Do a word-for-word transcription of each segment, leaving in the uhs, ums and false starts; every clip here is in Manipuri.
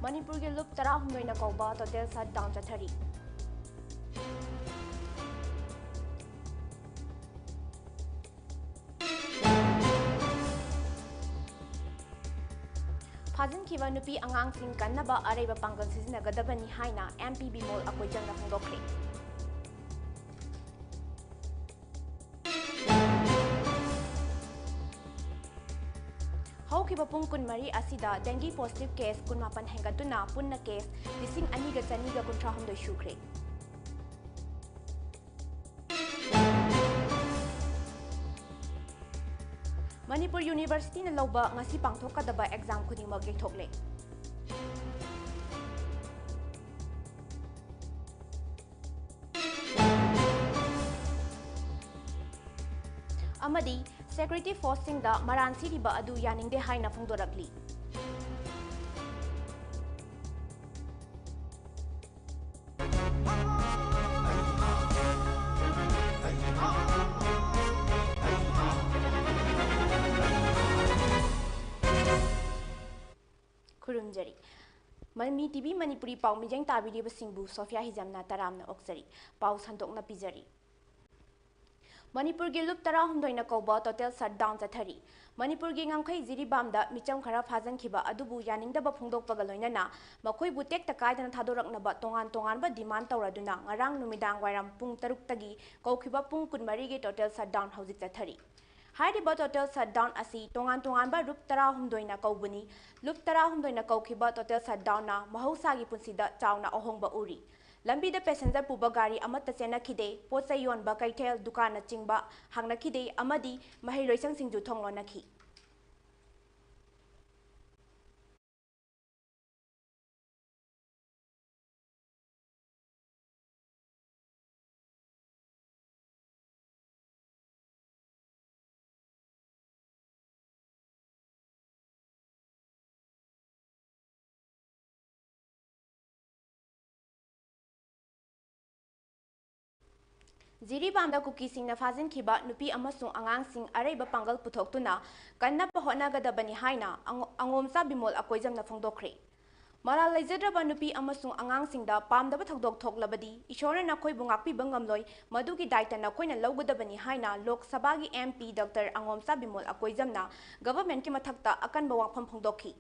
ꯃꯅꯤꯄꯨꯔꯒꯤ ꯂꯨꯞ ꯇꯔꯥꯍꯨꯝꯗꯣꯏꯅ ꯀꯧꯕ total shutdown ꯆꯠꯊꯔꯤ꯫ ꯐꯥꯖꯤꯟꯈꯤꯕ ꯅꯨꯄꯤ ꯑꯉꯥꯡꯁꯤꯡ ꯀꯟꯅꯕ ꯑꯔꯩꯕ ꯄꯥꯡꯒꯜ ꯁꯤꯖꯤꯟꯅꯒꯗꯕꯅꯤ ꯍꯥꯏꯅ M P ꯕꯤꯃꯣꯜ ꯑꯀꯣꯏꯖꯝꯅ ꯐꯣꯡꯗꯣꯛꯈ꯭ꯔꯦ꯫ ꯍꯧꯈꯤꯕ ꯄꯨꯡ ꯀꯨꯟꯃꯔꯤ ꯑꯁꯤꯗ dengue positive case ꯀꯨꯟꯃꯥꯄꯟ ꯍꯦꯟꯒꯠꯇꯨꯅ ꯄꯨꯟꯅ case ꯂꯤꯁꯤꯡ ꯑꯅꯤꯒ ꯆꯅꯤꯒ ꯀꯨꯟꯊ꯭ꯔꯥ ꯍꯨꯝꯗꯣꯏ ꯁꯨꯈ꯭ꯔꯦ꯫ ꯃꯅꯤꯄꯨꯔ Universityꯅ ꯂꯧꯕ ꯉꯁꯤ ꯄꯥꯡꯊꯣꯛꯀꯗꯕ exam ꯈꯨꯗꯤꯡꯃꯛ ꯌꯩꯊꯣꯛꯂꯦ꯫ ꯑꯃꯗꯤ security forceꯁꯤꯡꯗ ꯃꯔꯥꯟ ꯁꯤꯔꯤꯕ ꯑꯗꯨ ꯌꯥꯅꯤꯡꯗꯦ ꯍꯥꯏꯅ ꯐꯣꯡꯗꯣꯔꯛꯂꯤ꯫ ꯈꯨꯔꯨꯝꯖꯔꯤ꯫ ꯃꯃꯤ TV ꯃꯅꯤꯄꯨꯔꯤ ꯄꯥꯎ ꯃꯤꯠꯌꯦꯡ ꯇꯥꯕꯤꯔꯤꯕꯁꯤꯡꯕꯨ ꯁꯣꯐꯤꯌꯥ ꯍꯤꯖꯝꯅ ꯇꯔꯥꯝꯅ ꯑꯣꯛꯆꯔꯤ꯫ ꯄꯥꯎ ꯁꯟꯗꯣꯛꯅ ꯄꯤꯖꯔꯤ꯫ ꯃꯅꯤꯄꯨꯔꯒꯤ ꯂꯨꯞ ꯇꯔꯥꯍꯨꯝꯗꯣꯏꯅ ꯀꯧꯕ total shutdown ꯆꯠꯊꯔꯤ꯫ ꯃꯅꯤꯄꯨꯔꯒꯤ ꯉꯝꯈꯩ ꯖꯤꯔꯤꯕꯥꯝꯗ ꯃꯤꯆꯝ ꯈꯔ ꯐꯥꯖꯤꯟꯈꯤꯕ ꯑꯗꯨꯕꯨ ꯌꯥꯅꯤꯡꯗꯕ ꯐꯣꯡꯗꯣꯛꯄꯒ ꯂꯣꯏꯅꯅ ꯃꯈꯣꯏꯕꯨ ꯇꯦꯛꯇ ꯀꯥꯏꯗꯅ ꯊꯥꯗꯣꯔꯛꯅꯕ ꯇꯣꯉꯥꯟ ꯇꯣꯉꯥꯟꯕ demand ꯇꯧꯔꯗꯨꯅ ꯉꯔꯥꯡ ꯅꯨꯃꯤꯗꯥꯡ ꯋꯥꯏꯔꯝ ꯄꯨꯡ ꯇꯔꯨꯛꯇꯒꯤ ꯀꯧꯈꯤꯕ ꯄꯨꯡ ꯀꯨꯟꯃꯔꯤꯒꯤ total shutdown ꯍꯧꯖꯤꯛ ꯆꯠꯊꯔꯤ꯫ ꯍꯥꯏꯔꯤꯕ total shutdown ꯑꯁꯤ ꯇꯣꯉꯥꯟ ꯇꯣꯉꯥꯟꯕ ꯂꯨꯞ ꯇꯔꯥꯍꯨꯝꯗꯣꯏꯅ ꯀꯧꯕꯅꯤ꯫ ꯂꯨꯞ ꯇꯔꯥꯍꯨꯝꯗꯣꯏꯅ ꯀꯧꯈꯤꯕ total shutdownꯅ ꯃꯍꯧꯁꯥꯒꯤ ꯄꯨꯟꯁꯤꯗ ꯆꯥꯎꯅ ꯑꯍꯣꯡꯕ ꯎꯔꯤ꯫ ꯂꯝꯕꯤꯗ passenger ꯄꯨꯕ ꯒꯥꯔꯤ ꯑꯃꯠꯇ ꯆꯦꯟꯅꯈꯤꯗꯦ, ꯄꯣꯠ ꯆꯩ ꯌꯣꯟꯕ ꯀꯩꯊꯦꯜ, ꯗꯨꯀꯥꯟꯅꯆꯤꯡꯕ ꯍꯥꯡꯅꯈꯤꯗꯦ ꯑꯃꯗꯤ ꯃꯍꯩꯂꯣꯏꯁꯪꯁꯤꯡꯁꯨ ꯊꯣꯡ ꯂꯣꯟꯅꯈꯤ꯫ ꯖꯤꯔꯤꯕꯥꯝꯗ ꯀꯨꯀꯤꯁꯤꯡꯅ ꯐꯥꯖꯤꯟꯈꯤꯕ ꯅꯨꯄꯤ ꯑꯃꯁꯨꯡ ꯑꯉꯥꯡꯁꯤꯡ ꯑꯔꯩꯕ ꯄꯥꯡꯒꯜ ꯄꯨꯊꯣꯛꯇꯨꯅ ꯀꯟꯅꯕ ꯍꯣꯠꯅꯒꯗꯕꯅꯤ ꯍꯥꯏꯅ ꯑꯉꯣ-, ꯑꯉꯣꯝꯆꯥ ꯕꯤꯃꯣꯜ ꯑꯀꯣꯏꯖꯝꯅ ꯐꯣꯡꯗꯣꯛꯈ꯭ꯔꯦ꯫ ꯃꯔꯥꯜ ꯂꯩꯖꯗ꯭ꯔꯕ ꯅꯨꯄꯤ ꯑꯃꯁꯨꯡ ꯑꯉꯥꯡꯁꯤꯡꯗ ꯄꯥꯝꯗꯕ ꯊꯧꯗꯣꯛ ꯊꯣꯛꯂꯕꯗꯤ ꯏꯁꯣꯔꯅ ꯅꯈꯣꯏꯕꯨ ꯉꯥꯛꯄꯤꯕ ꯉꯝꯂꯣꯏ, ꯃꯗꯨꯒꯤ ꯗꯥꯏꯇ ꯅꯈꯣꯏꯅ ꯂꯧꯒꯗꯕꯅꯤ ꯍꯥꯏꯅ ꯂꯣꯛ ꯁꯚꯥꯒꯤ MP ꯗꯣꯛꯇꯔ ꯑꯉꯣꯝꯆꯥ ꯕꯤꯃꯣꯜ ꯑꯀꯣꯏꯖꯝꯅ ꯒꯚꯔꯟꯃꯦꯟꯠꯀꯤ ꯃꯊꯛꯇ ꯑꯀꯟꯕ ꯋꯥꯐꯝ ꯐꯣꯡꯗꯣꯛꯈꯤ꯫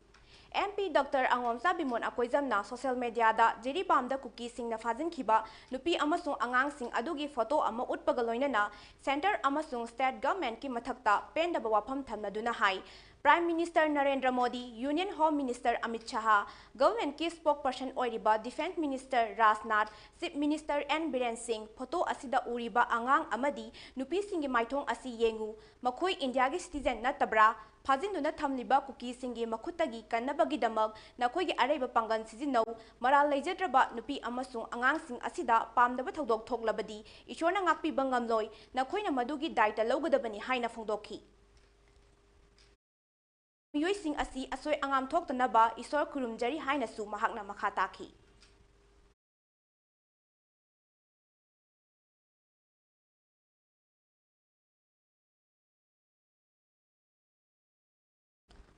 MP ꯗꯣꯛꯇꯔ ꯑꯉꯣꯝꯆꯥ ꯕꯤꯃꯣꯜ ꯑꯀꯣꯏꯖꯝꯅ ꯁꯣꯁꯤꯌꯦꯜ ꯃꯤꯗꯤꯌꯥꯗ ꯖꯤꯔꯤꯕꯥꯝꯗ ꯀꯨꯀꯤꯁꯤꯡꯅ ꯐꯥꯖꯤꯟꯈꯤꯕ ꯅꯨꯄꯤ ꯑꯃꯁꯨꯡ ꯑꯉꯥꯡꯁꯤꯡ ꯑꯗꯨꯒꯤ ꯐꯣꯇꯣ ꯑꯃ ꯎꯠꯄꯒ ꯂꯣꯏꯅꯅ ꯁꯦꯟꯇꯔ ꯑꯃꯁꯨꯡ ꯁ꯭ꯇꯦꯠ ꯒꯚꯔꯟꯃꯦꯟꯠꯀꯤ ꯃꯊꯛꯇ ꯄꯦꯟꯗꯕ ꯋꯥꯐꯝ ꯊꯝꯂꯗꯨꯅ ꯍꯥꯏ, Prime Minister Narendra Modi, Union Home Minister Amit Shah, ꯒꯚꯔꯟꯃꯦꯟꯠꯀꯤ ꯁ꯭ꯄꯣꯛꯄꯔꯁꯟ ꯑꯣꯏꯔꯤꯕ defence minister Rajnath, chief minister N Biren Singh, photo ꯑꯁꯤꯗ ꯎꯔꯤꯕ ꯑꯉꯥꯡ ꯑꯃꯗꯤ ꯅꯨꯄꯤꯁꯤꯡꯒꯤ ꯃꯥꯏꯊꯣꯡ ꯑꯁꯤ ꯌꯦꯡꯉꯨ, ꯃꯈꯣꯏ ꯏꯟꯗꯤꯌꯥꯒꯤ ꯁꯤꯇꯤꯖꯦꯟ ꯅꯠꯇꯕ꯭ꯔꯥ? ꯐꯥꯖꯤꯟꯗꯨꯅ ꯊꯝꯂꯤꯕ ꯀꯨꯀꯤꯁꯤꯡꯒꯤ ꯃꯈꯨꯠꯇꯒꯤ ꯀꯟꯅꯕꯒꯤꯗꯃꯛ ꯅꯈꯣꯏꯒꯤ ꯑꯔꯩꯕ ꯄꯥꯡꯒꯜ ꯁꯤꯖꯤꯟꯅꯧ꯫ ꯃꯔꯥꯜ ꯂꯩꯖꯗ꯭ꯔꯕ ꯅꯨꯄꯤ ꯑꯃꯁꯨꯡ ꯑꯉꯥꯡꯁꯤꯡ ꯑꯁꯤꯗ ꯄꯥꯝꯗꯕ ꯊꯧꯗꯣꯛ ꯊꯣꯛꯂꯕꯗꯤ ꯏꯁꯣꯔꯅ ꯉꯥꯛꯄꯤꯕ ꯉꯝꯂꯣꯏ꯫ ꯅꯈꯣꯏꯅ ꯃꯗꯨꯒꯤ ꯗꯥꯏꯇ ꯂꯧꯒꯗꯕꯅꯤ ꯍꯥꯏꯅ ꯐꯣꯡꯗꯣꯛꯈꯤ꯫ ꯃꯤꯑꯣꯏꯁꯤꯡ ꯑꯁꯤ ꯑꯁꯣꯏ ꯑꯉꯥꯝ ꯊꯣꯛꯇꯅꯕ ꯏꯁꯣꯔ ꯈꯨꯔꯨꯝꯖꯔꯤ ꯍꯥꯏꯅꯁꯨ ꯃꯍꯥꯛꯅ ꯃꯈꯥ ꯇꯥꯈꯤ꯫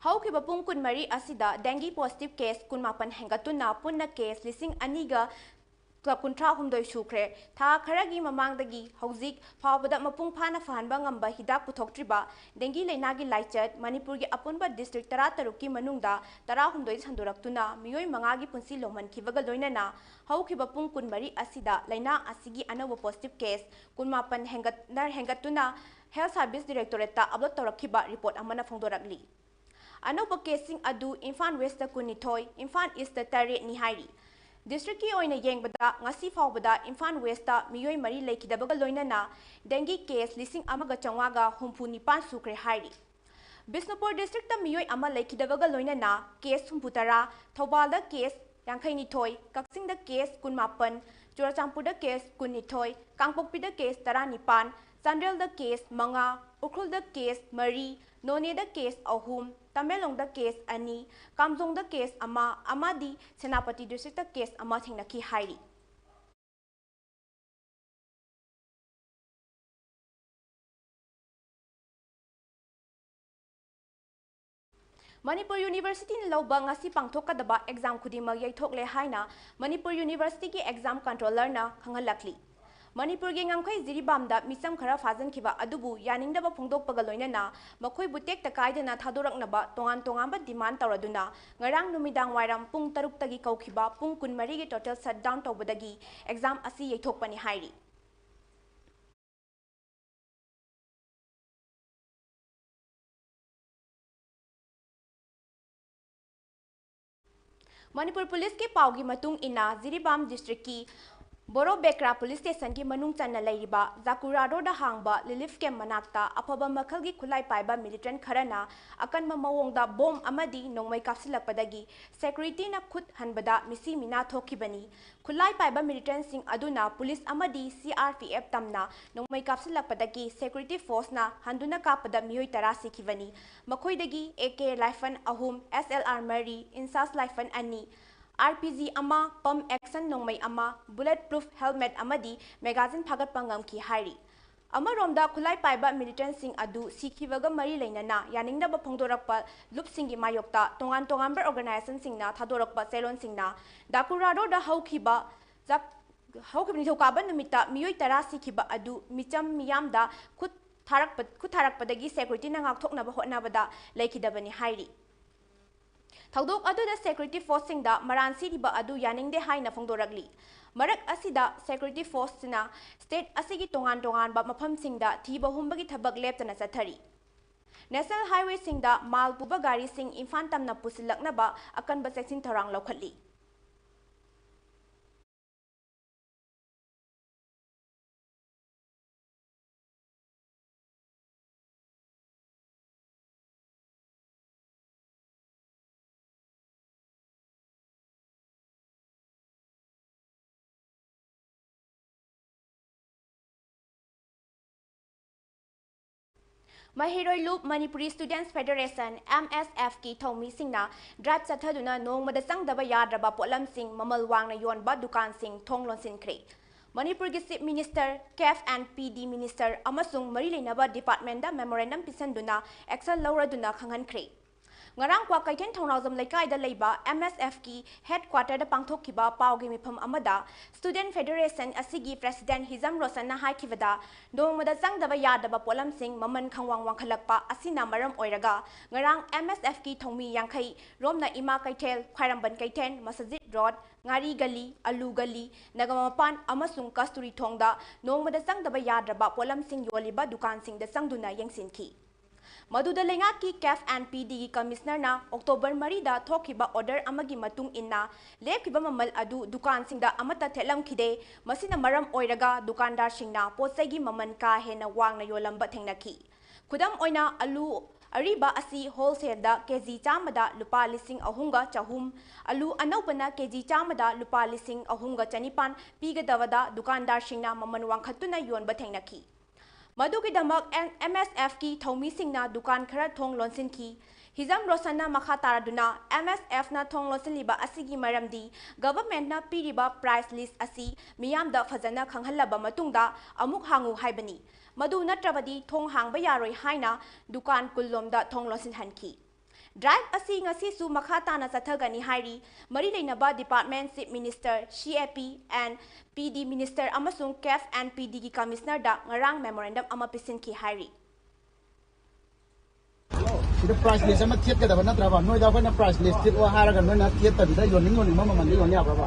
ꯍꯧꯈꯤꯕ ꯄꯨꯡ ꯀꯨꯟꯃꯔꯤ ꯑꯁꯤꯗ ꯗꯦꯡꯒꯤ ꯄꯣꯖꯤꯇꯤꯚ ꯀꯦꯁ ꯀꯨꯟꯃꯥꯄꯟ ꯍꯦꯟꯒꯠꯇꯨꯅ ꯄꯨꯟꯅ ꯀꯦꯁ ꯂꯤꯁꯤꯡ ꯑꯅꯤꯒ ꯀꯨꯟꯊ꯭ꯔꯥ ꯍꯨꯝꯗꯣꯏ ꯁꯨꯈ꯭ꯔꯦ꯫ ꯊꯥ ꯈꯔꯒꯤ ꯃꯃꯥꯡꯗꯒꯤ ꯍꯧꯖꯤꯛ ꯐꯥꯎꯕꯗ ꯃꯄꯨꯡ ꯐꯥꯅ ꯐꯍꯟꯕ ꯉꯝꯕ ꯍꯤꯗꯥꯛ ꯄꯨꯊꯣꯛꯇ꯭ꯔꯤꯕ ꯗꯦꯡꯒꯤ ꯂꯩꯅꯥꯒꯤ ꯂꯥꯏꯆꯠ ꯃꯅꯤꯄꯨꯔꯒꯤ ꯑꯄꯨꯟꯕ ꯗꯤꯁꯇ꯭ꯔꯤꯛ ꯇꯔꯥꯇꯔꯨꯛꯀꯤ ꯃꯅꯨꯡꯗ ꯇꯔꯥꯍꯨꯝꯗꯣꯏꯗ ꯁꯟꯗꯣꯔꯛꯇꯨꯅ ꯃꯤꯑꯣꯏ ꯃꯉꯥꯒꯤ ꯄꯨꯟꯁꯤ ꯂꯣꯝꯍꯟꯈꯤꯕꯒ ꯂꯣꯏꯅꯅ ꯍꯧꯈꯤꯕ ꯄꯨꯡ ꯀꯨꯟꯃꯔꯤ ꯑꯁꯤꯗ ꯂꯩꯅꯥ ꯑꯁꯤꯒꯤ ꯑꯅꯧꯕ ꯄꯣꯖꯤꯇꯤꯚ ꯀꯦꯁ ꯀꯨꯟꯃꯥꯄꯟ ꯍꯦꯟꯒꯠꯅ-, ꯍꯦꯟꯒꯠꯇꯨꯅ ꯍꯦꯜꯊ ꯁꯥꯔꯚꯤꯁ ꯗꯤꯔꯦꯛꯇꯣꯔꯦꯠꯇ ꯑꯞꯂꯣꯗ ꯇꯧꯔꯛꯈꯤꯕ ꯔꯤꯄꯣꯔꯠ ꯑꯃꯅ ꯐꯣꯡꯗꯣꯔꯛꯂꯤ꯫ ꯑꯅꯧꯕ ꯀꯦꯁꯁꯤꯡ ꯑꯗꯨ ꯏꯝꯐꯥꯜ ꯋꯦꯁꯇ ꯀꯨꯟꯅꯤꯊꯣꯏ, ꯏꯝꯐꯥꯜ ꯏꯁꯇ ꯇꯔꯦꯠꯅꯤ ꯍꯥꯏꯔꯤ꯫ ꯗꯤꯁꯇ꯭ꯔꯤꯛꯀꯤ ꯑꯣꯏꯅ ꯌꯦꯡꯕꯗ ꯉꯁꯤ ꯐꯥꯎꯕꯗ ꯏꯝꯐꯥꯜ ꯋꯦꯁꯇ ꯃꯤꯑꯣꯏ ꯃꯔꯤ ꯂꯩꯈꯤꯗꯕꯒ ꯂꯣꯏꯅꯅ ꯗꯦꯡꯒꯤ ꯀꯦꯁ ꯂꯤꯁꯤꯡ ꯑꯃꯒ ꯆꯥꯝꯃꯉꯥꯒ ꯍꯨꯝꯐꯨ ꯅꯤꯄꯥꯟ ꯁꯨꯈ꯭ꯔꯦ ꯍꯥꯏꯔꯤ꯫ ꯕꯤꯁꯅꯨꯄꯨꯔ ꯗꯤꯁꯇ꯭ꯔꯤꯛꯇ ꯃꯤꯑꯣꯏ ꯑꯃ ꯂꯩꯈꯤꯗꯕꯒ ꯂꯣꯏꯅꯅ ꯀꯦꯁ ꯍꯨꯝꯐꯨ ꯇꯔꯥ, ꯊꯧꯕꯥꯜꯗ ꯀꯦꯁ ꯌꯥꯡꯈꯩꯅꯤꯊꯣꯏ, ꯀꯛꯆꯤꯡꯗ ꯀꯦꯁ ꯀꯨꯟꯃꯥꯄꯟ, ꯆꯨꯔꯆꯥꯟꯄꯨꯔꯗ ꯀꯦꯁ ꯀꯨꯟꯅꯤꯊꯣꯏ, ꯀꯥꯡꯄꯣꯛꯄꯤꯗ ꯀꯦꯁ ꯇꯔꯥꯅꯤꯄꯥꯟ, ꯆꯥꯟꯗꯦꯜꯗ ꯀꯦꯁ ꯃꯉꯥ, ꯎꯈ꯭ꯔꯨꯜꯗ ꯀꯦꯁ ꯃꯔꯤ, ꯅꯣꯅꯦꯗ ꯀꯦꯁ ꯑꯍꯨꯝ, ꯇꯃꯦꯡꯂꯣꯡꯗ ꯀꯦꯁ ꯑꯅꯤ, ꯀꯥꯝꯖꯣꯡꯗ ꯀꯦꯁ ꯑꯃ ꯑꯃꯗꯤ ꯁꯦꯅꯥꯄꯇꯤ ꯗꯤꯁꯇ꯭ꯔꯤꯛꯇ ꯀꯦꯁ ꯑꯃ ꯊꯦꯡꯅꯈꯤ ꯍꯥꯏꯔꯤ꯫ ꯃꯅꯤꯄꯨꯔ ꯌꯨꯅꯤꯚꯔꯁꯤꯇꯤꯅ ꯂꯧꯕ ꯉꯁꯤ ꯄꯥꯡꯊꯣꯛꯀꯗꯕ ꯑꯦꯛꯖꯥꯝ ꯈꯨꯗꯤꯡꯃꯛ ꯌꯩꯊꯣꯛꯂꯦ ꯍꯥꯏꯅ ꯃꯅꯤꯄꯨꯔ ꯌꯨꯅꯤꯚꯔꯁꯤꯇꯤꯒꯤ ꯑꯦꯛꯖꯥꯝ ꯀꯟꯇ꯭ꯔꯣꯂꯔꯅ ꯈꯪꯍꯜꯂꯛꯂꯤ꯫ ꯃꯅꯤꯄꯨꯔꯒꯤ ꯉꯝꯈꯩ ꯖꯤꯔꯤꯕꯥꯝꯗ ꯃꯤꯆꯝ ꯈꯔ ꯐꯥꯖꯤꯟꯈꯤꯕ ꯑꯗꯨꯕꯨ ꯌꯥꯅꯤꯡꯗꯕ ꯐꯣꯡꯗꯣꯛꯄꯒ ꯂꯣꯏꯅꯅ ꯃꯈꯣꯏꯕꯨ ꯇꯦꯛꯇ ꯀꯥꯏꯗꯅ ꯊꯥꯗꯣꯔꯛꯅꯕ ꯇꯣꯉꯥꯟ ꯇꯣꯉꯥꯟꯕ ꯗꯤꯃꯥꯟ ꯇꯧꯔꯗꯨꯅ ꯉꯔꯥꯡ ꯅꯨꯃꯤꯗꯥꯡ ꯋꯥꯏꯔꯝ ꯄꯨꯡ ꯇꯔꯨꯛꯇꯒꯤ ꯀꯧꯈꯤꯕ ꯄꯨꯡ ꯀꯨꯟꯃꯔꯤꯒꯤ ꯇꯣꯇꯦꯜ ꯁꯠꯗꯥꯎꯟ ꯇꯧꯕꯗꯒꯤ ꯑꯦꯛꯖꯥꯝ ꯑꯁꯤ ꯌꯩꯊꯣꯛꯄꯅꯤ ꯍꯥꯏꯔꯤ꯫ ꯃꯅꯤꯄꯨꯔ ꯄꯨꯂꯤꯁꯀꯤ ꯄꯥꯎꯒꯤ ꯃꯇꯨꯡ ꯏꯟꯅ, ꯖꯤꯔꯤꯕꯥꯝ ꯗꯤꯁꯇ꯭ꯔꯤꯛꯀꯤ ꯕꯣꯔꯣꯕꯦꯀ꯭ꯔꯥ ꯄꯨꯂꯤꯁ ꯁ꯭ꯇꯦꯁꯟꯒꯤ ꯃꯅꯨꯡ ꯆꯟꯅ ꯂꯩꯔꯤꯕ ꯖꯥꯀꯨꯔꯥ ꯔꯣꯗ ꯍꯥꯡꯕ ꯔꯤꯂꯤꯐ ꯀꯦꯝꯞ ꯃꯅꯥꯛꯇ ꯑꯐꯕ ꯃꯈꯜꯒꯤ ꯈꯨꯠꯂꯥꯏ ꯄꯥꯏꯕ ꯃꯤꯂꯤꯇꯦꯟꯠ ꯈꯔꯅ ꯑꯀꯟꯕ ꯃꯑꯣꯡꯗ ꯕꯣꯝ ꯑꯃꯗꯤ ꯅꯣꯡꯃꯩ ꯀꯥꯞꯁꯤꯜꯂꯛꯄꯗꯒꯤ ꯁꯦꯀ꯭ꯌꯨꯔꯤꯇꯤꯅ ꯈꯨꯠ ꯍꯟꯕꯗ ꯃꯤꯁꯤ ꯃꯤꯅꯥ ꯊꯣꯛꯈꯤꯕꯅꯤ꯫ ꯈꯨꯠꯂꯥꯏ ꯄꯥꯏꯕ ꯃꯤꯂꯤꯇꯦꯟꯠꯁꯤꯡ ꯑꯗꯨꯅ ꯄꯨꯂꯤꯁ ꯑꯃꯗꯤ ꯁꯤ ꯑꯥꯔ ꯄꯤ ꯑꯦꯐ ꯇꯝꯅ ꯅꯣꯡꯃꯩ ꯀꯥꯞꯁꯤꯜꯂꯛꯄꯗꯒꯤ ꯁꯦꯀ꯭ꯌꯨꯔꯤꯇꯤ ꯐꯣꯔꯁꯅ ꯍꯟꯗꯨꯅ ꯀꯥꯞꯄꯗ ꯃꯤꯑꯣꯏ ꯇꯔꯥ ꯁꯤꯈꯤꯕꯅꯤ꯫ ꯃꯈꯣꯏꯗꯒꯤ ꯑꯦ ꯀꯦ ꯔꯥꯏꯐꯜ ꯑꯍꯨꯝ, ꯑꯦꯁ ꯑꯦꯜ ꯑꯥꯔ ꯃꯔꯤ, ꯏꯟꯁꯥꯁ ꯔꯥꯏꯐꯜ ꯑꯅꯤ, ꯑꯥꯔ ꯄꯤ ꯖꯤ ꯑꯃ, ꯄꯝꯞ ꯑꯦꯛꯁꯟ ꯅꯣꯡꯃꯩ ꯑꯃ, ꯕꯨꯂꯦꯠ ꯄ꯭ꯔꯨꯐ ꯍꯦꯜꯃꯦꯠ ꯑꯃꯗꯤ ꯃꯦꯒꯥꯖꯤꯟ ꯐꯥꯒꯠꯄ ꯉꯝꯈꯤ ꯍꯥꯏꯔꯤ꯫ ꯑꯃꯔꯣꯝꯗ, ꯈꯨꯠꯂꯥꯏ ꯄꯥꯏꯕ ꯃꯤꯂꯤꯇꯦꯟꯠꯁꯤꯡ ꯑꯗꯨ ꯁꯤꯈꯤꯕꯒ ꯃꯔꯤ ꯂꯩꯅꯅ ꯌꯥꯅꯤꯡꯗꯕ ꯐꯣꯡꯗꯣꯔꯛꯄ ꯂꯨꯞꯁꯤꯡꯒꯤ ꯃꯥꯌꯣꯛꯇ ꯇꯣꯉꯥꯟ ꯇꯣꯉꯥꯟꯕ ꯑꯣꯔꯒꯅꯥꯏꯖꯦꯁꯟꯁꯤꯡꯅ ꯊꯥꯗꯣꯔꯛꯄ ꯆꯦꯔꯣꯜꯁꯤꯡꯅ ꯗꯥꯀꯨꯔꯥ ꯔꯣꯗ ꯍꯧꯈꯤꯕ ꯆꯥꯛ-, ꯍꯧꯈꯤꯕ ꯅꯤꯡꯊꯧꯀꯥꯕ ꯅꯨꯃꯤꯠꯇ ꯃꯤꯑꯣꯏ ꯇꯔꯥ ꯁꯤꯈꯤꯕ ꯑꯗꯨ ꯃꯤꯆꯝ ꯃꯤꯌꯥꯝꯗ ꯈꯨꯠ ꯊꯥꯔꯛꯄ, ꯈꯨꯠ ꯊꯥꯔꯛꯄꯗꯒꯤ ꯁꯦꯀ꯭ꯌꯨꯔꯤꯇꯤꯅ ꯉꯥꯛꯊꯣꯛꯅꯕ ꯍꯣꯠꯅꯕꯗ ꯂꯩꯈꯤꯗꯕꯅꯤ ꯍꯥꯏꯔꯤ꯫ ꯊꯧꯗꯣꯛ ꯑꯗꯨꯗ ꯁꯦꯀ꯭ꯌꯨꯔꯤꯇꯤ ꯐꯣꯔꯁꯁꯤꯡꯗ ꯃꯔꯥꯟ ꯁꯤꯔꯤꯕ ꯑꯗꯨ ꯌꯥꯅꯤꯡꯗꯦ ꯍꯥꯏꯅ ꯐꯣꯡꯗꯣꯔꯛꯂꯤ꯫ ꯃꯔꯛ ꯑꯁꯤꯗ, ꯁꯦꯀ꯭ꯌꯨꯔꯤꯇꯤ ꯐꯣꯔꯁꯁꯤꯅ ꯁ꯭ꯇꯦꯠ ꯑꯁꯤꯒꯤ ꯇꯣꯉꯥꯟ ꯇꯣꯉꯥꯟꯕ ꯃꯐꯝꯁꯤꯡꯗ ꯊꯤꯕ ꯍꯨꯝꯕꯒꯤ ꯊꯕꯛ ꯂꯦꯞꯇꯅ ꯆꯠꯊꯔꯤ꯫ ꯅꯦꯁꯅꯦꯜ ꯍꯥꯏꯋꯦꯁꯤꯡꯗ ꯃꯥꯜ ꯄꯨꯕ ꯒꯥꯔꯤꯁꯤꯡ ꯏꯝꯐꯥꯜ ꯇꯝꯅ ꯄꯨꯁꯤꯜꯂꯛꯅꯕ ꯑꯀꯟꯕ ꯆꯦꯛꯁꯤꯟ ꯊꯧꯔꯥꯡ ꯂꯧꯈꯠꯂꯤ꯫ ꯃꯍꯩꯔꯣꯏ ꯂꯨꯞ ꯃꯅꯤꯄꯨꯔꯤ ꯁ꯭ꯇꯨꯗꯦꯟꯠꯁ ꯐꯦꯗꯔꯦꯁꯟ, ꯑꯦꯝ ꯑꯦꯁ ꯑꯦꯐꯀꯤ ꯊꯧꯃꯤꯁꯤꯡꯅ ꯗ꯭ꯔꯥꯏꯚ ꯆꯠꯊꯗꯨꯅ ꯅꯣꯡꯃꯗ ꯆꯪꯗꯕ ꯌꯥꯗ꯭ꯔꯕ ꯄꯣꯠꯂꯝꯁꯤꯡ ꯃꯃꯜ ꯋꯥꯡꯅ ꯌꯣꯟꯕ ꯗꯨꯀꯥꯟꯁꯤꯡ ꯊꯣꯡ ꯂꯣꯟꯁꯤꯟꯈ꯭ꯔꯦ꯫ ꯃꯅꯤꯄꯨꯔꯒꯤ ꯆꯤꯐ ꯃꯤꯅꯤꯁꯇꯔ, ꯀꯦꯐ ꯑꯦꯟ ꯄꯤ ꯗꯤ ꯃꯤꯅꯤꯁꯇꯔ ꯑꯃꯁꯨꯡ ꯃꯔꯤ ꯂꯩꯅꯕ ꯗꯤꯄꯥꯔꯠꯃꯦꯟꯠꯇ ꯃꯦꯃꯣꯔꯦꯟꯗꯝ ꯄꯤꯁꯤꯟꯗꯨꯅ ꯑꯦꯛꯁꯟ ꯂꯧꯔꯗꯨꯅ ꯈꯪꯍꯟꯈ꯭ꯔꯦ꯫ ꯉꯔꯥꯡ ꯀ꯭ꯋꯥꯀꯩꯊꯦꯜ ꯊꯧꯅꯥꯎꯖꯝ ꯂꯩꯀꯥꯏꯗ ꯂꯩꯕ M S F ꯀꯤ headquarter ꯗ ꯄꯥꯡꯊꯣꯛꯈꯤꯕ ꯄꯥꯎꯒꯤ ꯃꯤꯐꯝ ꯑꯃꯗ Student Federation ꯑꯁꯤꯒꯤ President ꯍꯤꯖꯝ ꯔꯣꯁꯟꯅ ꯍꯥꯏꯈꯤꯕꯗ, ꯅꯣꯡꯃꯗ ꯆꯪꯗꯕ ꯌꯥꯗꯕ ꯄꯣꯠꯂꯝꯁꯤꯡ ꯃꯃꯜ ꯈꯪꯋꯥꯡ ꯋꯥꯡꯈꯠꯂꯛꯄ ꯑꯁꯤꯅ ꯃꯔꯝ ꯑꯣꯏꯔꯒ ꯉꯔꯥꯡ M S F ꯀꯤ ꯊꯧꯃꯤ ꯌꯥꯡꯈꯩ ꯔꯣꯝꯅ ꯏꯃꯥ ꯀꯩꯊꯦꯜ, ꯈ꯭ꯋꯥꯏꯔꯝꯕꯟ ꯀꯩꯊꯦꯜ, ꯃꯁꯖꯤꯗ ꯔꯣꯗ, ꯉꯥꯔꯤ ꯒꯂꯤ, ꯑꯂꯨ ꯒꯂꯤ, ꯅꯒꯃꯄꯥꯟ ꯑꯃꯁꯨꯡ ꯀꯁꯇꯨꯔꯤ ꯊꯣꯡꯗ ꯅꯣꯡꯃꯗ ꯆꯪꯗꯕ ꯌꯥꯗ꯭ꯔꯕ ꯄꯣꯠꯂꯝꯁꯤꯡ ꯌꯣꯜꯂꯤꯕ ꯗꯨꯀꯥꯟꯁꯤꯡꯗ ꯆꯪꯗꯨꯅ ꯌꯦꯡꯁꯤꯟꯈꯤ꯫ ꯃꯗꯨꯗ ꯂꯩꯉꯥꯛꯀꯤ CAF and PD ꯒꯤ Commissioner ꯅ October ꯃꯔꯤꯗ ꯊꯣꯛꯈꯤꯕ order ꯑꯃꯒꯤ ꯃꯇꯨꯡ ꯏꯟꯅ ꯂꯦꯞꯈꯤꯕ ꯃꯃꯜ ꯑꯗꯨ ꯗꯨꯀꯥꯟꯁꯤꯡꯗ ꯑꯃꯠꯇ ꯊꯦꯠꯂꯝꯈꯤꯗꯦ꯫ ꯃꯁꯤꯅ ꯃꯔꯝ ꯑꯣꯏꯔꯒ ꯗꯨꯀꯥꯟꯗꯥꯔꯁꯤꯡꯅ ꯄꯣꯠꯆꯩꯒꯤ ꯃꯃꯜ ꯀꯥ ꯍꯦꯟꯅ ꯋꯥꯡꯅ ꯌꯣꯜꯂꯝꯕ ꯊꯦꯡꯅꯈꯤ꯫ ꯈꯨꯗꯝ ꯑꯣꯏꯅ, ꯑꯂꯨ ꯑꯔꯤꯕ ꯑꯁꯤ wholesale ꯗ KG ꯆꯥꯝꯃꯗ ꯂꯨꯄꯥ ꯂꯤꯁꯤꯡ ꯑꯍꯨꯝꯒ ꯆꯍꯨꯝ, ꯑꯂꯨ ꯑꯅꯧꯕꯅ KG ꯆꯥꯝꯃꯗ ꯂꯨꯄꯥ ꯂꯤꯁꯤꯡ ꯑꯍꯨꯝꯒ ꯆꯅꯤꯄꯥꯟ ꯄꯤꯒꯗꯕꯗ ꯗꯨꯀꯥꯟꯗꯥꯔꯁꯤꯡꯅ ꯃꯃꯜ ꯋꯥꯡꯈꯠꯇꯨꯅ ꯌꯣꯟꯕ ꯊꯦꯡꯅꯈꯤ꯫ ꯃꯗꯨꯒꯤꯗꯃꯛ M-, M S F ꯀꯤ ꯊꯧꯃꯤꯁꯤꯡꯅ ꯗꯨꯀꯥꯟ ꯈꯔ ꯊꯣꯡ ꯂꯣꯟꯁꯤꯟꯈꯤ꯫ ꯍꯤꯖꯝ ꯔꯣꯁꯟꯅ ꯃꯈꯥ ꯇꯥꯔꯗꯨꯅ, M S F ꯅ ꯊꯣꯡ ꯂꯣꯟꯁꯤꯜꯂꯤꯕ ꯑꯁꯤꯒꯤ ꯃꯔꯝꯗꯤ government ꯅ ꯄꯤꯔꯤꯕ price list ꯑꯁꯤ ꯃꯤꯌꯥꯝꯗ ꯐꯖꯅ ꯈꯪꯍꯜꯂꯕ ꯃꯇꯨꯡꯗ ꯑꯃꯨꯛ ꯍꯥꯡꯉꯨ ꯍꯥꯏꯕꯅꯤ꯫ ꯃꯗꯨ ꯅꯠꯇ꯭ꯔꯕꯗꯤ ꯊꯣꯡ ꯍꯥꯡꯕ ꯌꯥꯔꯣꯏ ꯍꯥꯏꯅ ꯗꯨꯀꯥꯟ ꯀꯨꯜꯂꯣꯝꯗ ꯊꯣꯡ ꯂꯣꯟꯁꯤꯟꯍꯟꯈꯤ꯫ Drive ꯑꯁꯤ ꯉꯁꯤꯁꯨ ꯃꯈꯥ ꯇꯥꯅ ꯆꯠꯊꯒꯅꯤ ꯍꯥꯏꯔꯤ꯫ ꯃꯔꯤ ꯂꯩꯅꯕ department, Chief Minister, CAF and PD Minister ꯑꯃꯁꯨꯡ CAF and PD ꯒꯤ Commissioner ꯗ ꯉꯔꯥꯡ memorandum ꯑꯃ ꯄꯤꯁꯤꯟꯈꯤ ꯍꯥꯏꯔꯤ꯫ ꯁꯤꯗ price list ꯑꯃ ꯊꯦꯠꯀꯗꯕ ꯅꯠꯇ꯭ꯔꯕ? ꯅꯣꯏꯗ ꯑꯩꯈꯣꯏꯅ price list ꯊꯦꯠꯂꯣ ꯍꯥꯏꯔꯒ ꯅꯣꯏꯅ ꯊꯦꯠꯇꯕꯤꯗ ꯌꯣꯟꯅꯤꯡ ꯌꯣꯟꯅꯤꯡꯕ ꯃꯃꯜꯗ ꯌꯣꯟ ꯌꯥꯕ꯭ꯔꯕ?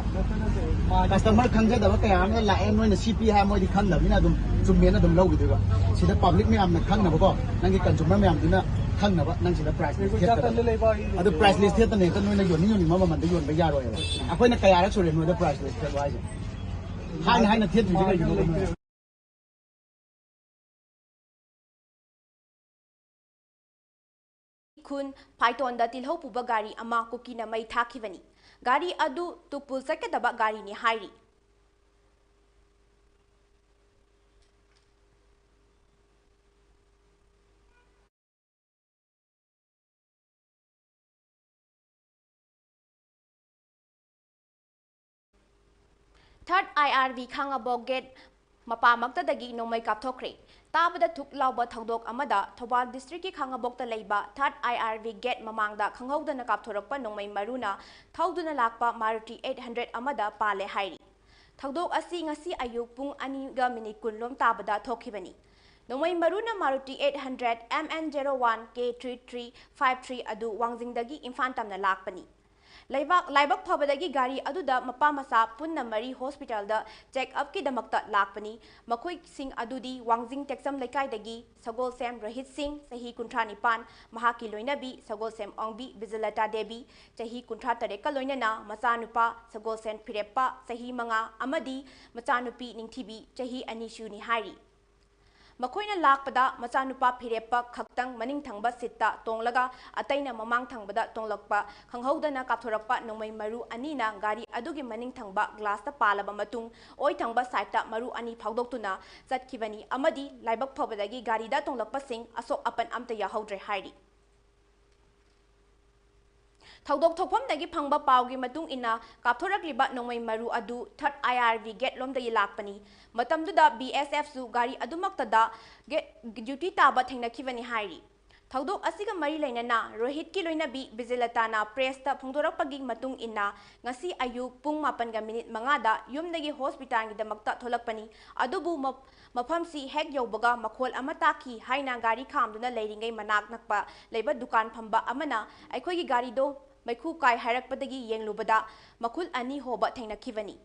Customer ꯈꯪꯖꯗꯕ ꯀꯌꯥ ꯑꯃꯅ ꯂꯥꯛꯑꯦ, ꯅꯣꯏꯅ ꯁꯤ ꯄꯤ ꯍꯥꯏ, ꯃꯣꯏꯗꯤ ꯈꯪꯗꯕꯅꯤꯅ ꯑꯗꯨꯝ ꯆꯨꯝꯃꯦꯅ ꯑꯗꯨꯝ ꯂꯧꯈꯤꯗꯣꯏꯕ꯫ ꯁꯤꯗ public ꯃꯌꯥꯝꯅ ꯈꯪꯅꯕꯀꯣ, ꯅꯪꯒꯤ consumer ꯃꯌꯥꯝꯗꯨꯅ ꯈꯪꯅꯕ, ꯅꯪ ꯁꯤꯗ price list ꯊꯦꯠꯀꯗꯕ꯫ ꯑꯗꯨ price list ꯊꯦꯠꯇꯅ ꯍꯦꯛꯇ ꯅꯣꯏꯅ ꯌꯣꯟꯅꯤꯡ ꯌꯣꯟꯅꯤꯡꯕ ꯃꯃꯜꯗ ꯌꯣꯟꯕ ꯌꯥꯔꯣꯏꯕ꯫ ꯑꯩꯈꯣꯏꯅ ꯀꯌꯥꯔꯛ ꯁꯨꯔꯦ ꯅꯣꯏꯗ price list ꯊꯦꯠꯂꯣ ꯍꯥꯏꯁꯦ? ꯍꯥꯏꯅ ꯍꯥꯏꯅ ꯊꯦꯠꯇ꯭ꯔꯤꯁꯦ ꯀꯩꯒꯤꯅꯣ? ꯈꯨꯟ ꯐꯥꯏꯇꯣꯟꯗ ꯇꯤꯜꯍꯧ ꯄꯨꯕ ꯒꯥꯔꯤ ꯑꯃ ꯀꯨꯀꯤꯅ ꯃꯩ ꯊꯥꯈꯤꯕꯅꯤ꯫ ꯒꯥꯔꯤ ꯑꯗꯨ ꯇꯨꯄꯨꯜ ꯆꯠꯀꯗꯕ ꯒꯥꯔꯤꯅꯤ ꯍꯥꯏꯔꯤ꯫ Third I R V Khangabok gate ꯃꯄꯥꯃꯛꯇꯗꯒꯤ ꯅꯣꯡꯃꯩ ꯀꯥꯞꯊꯣꯛꯈ꯭ꯔꯦ꯫ ꯇꯥꯕꯗ ꯊꯨꯛ ꯂꯥꯎꯕ ꯊꯧꯗꯣꯛ ꯑꯃꯗ ꯊꯧꯕꯥꯜ ꯗꯤꯁꯇ꯭ꯔꯤꯛꯀꯤ ꯈꯥꯉꯕꯣꯛꯇ ꯂꯩꯕ ꯊꯥꯔꯠ ꯑꯥꯏ ꯑꯥꯔ ꯚꯤ ꯒꯦꯠ ꯃꯃꯥꯡꯗ ꯈꯪꯍꯧꯗꯅ ꯀꯥꯞꯊꯣꯔꯛꯄ ꯅꯣꯡꯃꯩ ꯃꯔꯨꯅ ꯊꯧꯗꯨꯅ ꯂꯥꯛꯄ ꯃꯥꯔꯨꯇꯤ ꯑꯩꯠ ꯍꯟꯗ꯭ꯔꯦꯠ ꯑꯃꯗ ꯄꯥꯜꯂꯦ ꯍꯥꯏꯔꯤ꯫ ꯊꯧꯗꯣꯛ ꯑꯁꯤ ꯉꯁꯤ ꯑꯌꯨꯛ ꯄꯨꯡ ꯑꯅꯤꯒ ꯃꯤꯅꯤꯠ ꯀꯨꯟ ꯂꯣꯝ ꯇꯥꯕꯗ ꯊꯣꯛꯈꯤꯕꯅꯤ꯫ ꯅꯣꯡꯃꯩ ꯃꯔꯨꯅ Maruti eight hundred M N zero one K three three five three ꯑꯗꯨ ꯋꯥꯡꯖꯤꯡꯗꯒꯤ ꯏꯝꯐꯥꯜ ꯇꯝꯅ ꯂꯥꯛꯄꯅꯤ꯫ ꯂꯩꯕꯥꯛ ꯂꯥꯏꯕꯛ ꯐꯕꯗꯒꯤ ꯒꯥꯔꯤ ꯑꯗꯨꯗ ꯃꯄꯥ ꯃꯆꯥ ꯄꯨꯟꯅ ꯃꯔꯤ ꯍꯣꯁꯄꯤꯇꯥꯜꯗ ꯆꯦꯛ ꯑꯞꯀꯤꯗꯃꯛꯇ ꯂꯥꯛꯄꯅꯤ꯫ ꯃꯈꯣꯏꯁꯤꯡ ꯑꯗꯨꯗꯤ ꯋꯥꯡꯖꯤꯡ ꯇꯦꯛꯆꯝ ꯂꯩꯀꯥꯏꯗꯒꯤ ꯁꯒꯣꯜꯁꯦꯝ ꯔꯣꯍꯤꯠ ꯁꯤꯡ, ꯆꯍꯤ ꯀꯨꯟꯊ꯭ꯔꯥ ꯅꯤꯄꯥꯟ, ꯃꯍꯥꯛꯀꯤ ꯂꯣꯏꯅꯕꯤ ꯁꯒꯣꯜꯁꯦꯝ ꯑꯣꯡꯕꯤ ꯕꯤꯖꯂꯇꯥ ꯗꯦꯕꯤ, ꯆꯍꯤ ꯀꯨꯟꯊ꯭ꯔꯥ ꯇꯔꯦꯠꯀ ꯂꯣꯏꯅꯅ ꯃꯆꯥꯅꯨꯄꯥ ꯁꯒꯣꯜꯁꯦꯝ ꯐꯤꯔꯦꯞꯄ, ꯆꯍꯤ ꯃꯉꯥ, ꯑꯃꯗꯤ ꯃꯆꯥꯅꯨꯄꯤ ꯅꯤꯡꯊꯤꯕꯤ, ꯆꯍꯤ ꯑꯅꯤ ꯁꯨꯅꯤ ꯍꯥꯏꯔꯤ꯫ ꯃꯈꯣꯏꯅ ꯂꯥꯛꯄꯗ ꯃꯆꯥꯅꯨꯄꯥ ꯐꯤꯔꯦꯞꯄ ꯈꯛꯇꯪ ꯃꯅꯤꯡ ꯊꯪꯕ ꯁꯤꯠꯇ ꯇꯣꯡꯂꯒ ꯑꯇꯩꯅ ꯃꯃꯥꯡ ꯊꯪꯕꯗ ꯇꯣꯡꯂꯛꯄ ꯈꯪꯍꯧꯗꯅ ꯀꯥꯞꯊꯣꯔꯛꯄ ꯅꯣꯡꯃꯩ ꯃꯔꯨ ꯑꯅꯤꯅ ꯒꯥꯔꯤ ꯑꯗꯨꯒꯤ ꯃꯅꯤꯡ ꯊꯪꯕ ꯒ꯭ꯂꯥꯁꯇ ꯄꯥꯜꯂꯕ ꯃꯇꯨꯡ ꯑꯣꯏ ꯊꯪꯕ ꯁꯥꯏꯠꯇ ꯃꯔꯨ ꯑꯅꯤ ꯐꯥꯎꯗꯣꯛꯇꯨꯅ ꯆꯠꯈꯤꯕꯅꯤ ꯑꯃꯗꯤ ꯂꯥꯏꯕꯛ ꯐꯕꯗꯒꯤ ꯒꯥꯔꯤꯗ ꯇꯣꯡꯂꯛꯄꯁꯤꯡ ꯑꯁꯣꯛ ꯑꯄꯟ ꯑꯝꯇ ꯌꯥꯎꯍꯧꯗ꯭ꯔꯦ ꯍꯥꯏꯔꯤ꯫ ꯊꯧꯗꯣꯛ ꯊꯣꯛꯐꯝꯗꯒꯤ ꯐꯪꯕ ꯄꯥꯎꯒꯤ ꯃꯇꯨꯡ ꯏꯟꯅ ꯀꯥꯞꯊꯣꯔꯛꯂꯤꯕ ꯅꯣꯡꯃꯩ ꯃꯔꯨ ꯑꯗꯨ ꯊꯥꯔꯠ ꯑꯥꯏ ꯑꯥꯔ ꯚꯤ ꯒꯦꯠ ꯂꯣꯝꯗꯒꯤ ꯂꯥꯛꯄꯅꯤ꯫ ꯃꯇꯝꯗꯨꯗ ꯕꯤ ꯑꯦꯁ ꯑꯦꯐꯁꯨ ꯒꯥꯔꯤ ꯑꯗꯨꯃꯛꯇꯗ ꯒꯦꯠ ꯗ꯭ꯌꯨꯇꯤ ꯇꯥꯕ ꯊꯦꯡꯅꯈꯤꯕꯅꯤ ꯍꯥꯏꯔꯤ꯫ ꯊꯧꯗꯣꯛ ꯑꯁꯤꯒ ꯃꯔꯤ ꯂꯩꯅꯅ ꯔꯣꯍꯤꯠꯀꯤ ꯂꯣꯏꯅꯕꯤ ꯕꯤꯖꯦꯂꯇꯥꯅ ꯄ꯭ꯔꯦꯁꯇ ꯐꯣꯡꯗꯣꯔꯛꯄꯒꯤ ꯃꯇꯨꯡ ꯏꯟꯅ ꯉꯁꯤ ꯑꯌꯨꯛ ꯄꯨꯡ ꯃꯥꯄꯟꯒ ꯃꯤꯅꯤꯠ ꯃꯉꯥꯗ ꯌꯨꯝꯗꯒꯤ ꯍꯣꯁꯄꯤꯇꯥꯜꯒꯤꯗꯃꯛꯇ ꯊꯣꯛꯂꯛꯄꯅꯤ꯫ ꯑꯗꯨꯕꯨ ꯃ-, ꯃꯐꯝꯁꯤ ꯍꯦꯛ ꯌꯧꯕꯒ ꯃꯈꯣꯜ ꯑꯃ ꯇꯥꯈꯤ ꯍꯥꯏꯅ ꯒꯥꯔꯤ ꯈꯥꯝꯗꯨꯅ ꯂꯩꯔꯤꯉꯩ ꯃꯅꯥꯛ ꯅꯛꯄ ꯂꯩꯕ ꯗꯨꯀꯥꯟ ꯐꯝꯕ ꯑꯃꯅ ꯑꯩꯈꯣꯏꯒꯤ ꯒꯥꯔꯤꯗꯣ ꯃꯩꯈꯨ ꯀꯥꯏ ꯍꯥꯏꯔꯛꯄꯗꯒꯤ ꯌꯦꯡꯂꯨꯕꯗ ꯃꯈꯨꯜ ꯑꯅꯤ ꯍꯣꯕ ꯊꯦꯡꯅꯈꯤꯕꯅꯤ꯫